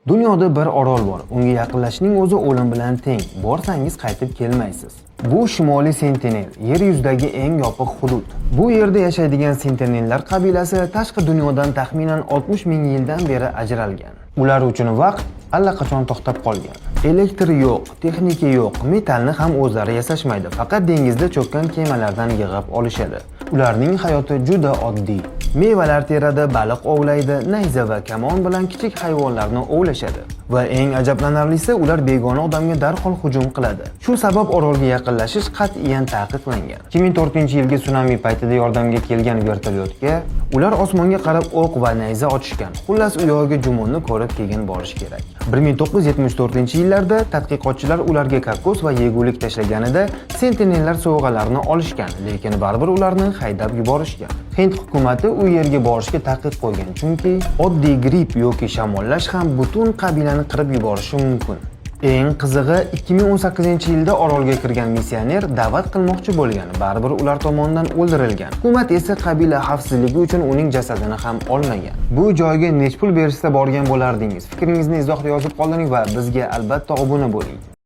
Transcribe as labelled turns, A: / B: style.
A: Dunyoda bir orol bor. Unga yaqinlashishning o'zi o'lim bilan teng. Borsangiz, qaytib kelmaysiz. Bu Shimoliy Sentinel, yer yuzidagi eng yopiq hudud. Bu yerda yashaydigan sentinellar qabilasi tashqi dunyodan taxminan 60 ming yildan beri ajralgan. Ular uchun vaqt allaqachon to'xtab qolgan. Elektr yo'q, texnika yo'q, metallni ham o'zlari yasashmaydi. Faqat dengizda cho'kkan kemalardan yig'ib olishadi. Ularning hayoti juda oddiy. Mevalar teradi, baliq ovlaydi, nayza va kamon bilan kichik hayvonlarni ovlashadi. Va eng ajablanarlisi, ular begona odamga darhol hujum qiladi. Shu sabab orolga yaqinlashish qat'iyan taqiqlangan. 2004-yilgi sunami paytida yordamga kelgan vertolyotga ular osmonga qarab o'q va nayza otishgan. Xullas, u yog'iga Jumonni ko'rib, keyin borish kerak. 1974-yillarda tadqiqotchilar ularga kokos va yegulik tashlaganida sentinellar sovg'alarni olishgan, lekin baribir ularni haydab yuborishgan. Hind hukumati u yerga borishga taqiq qo'ygan, chunki oddiy gripp yoki shamollash ham butun qabilani qirib yuborishi mumkin. Eng qizig'i, 2018-yilda orolga kirgan missioner da'vat qilmoqchi bo'lgan, baribir ular tomonidan o'ldirilgan. Hukumat esa qabila xavfsizligi uchun uning jasadini ham olmagan. Bu joyga nech pul berishsa borgan bo'lardingiz? Fikringizni izohda yozib qoldiring va bizga albatta obuna bo'ling.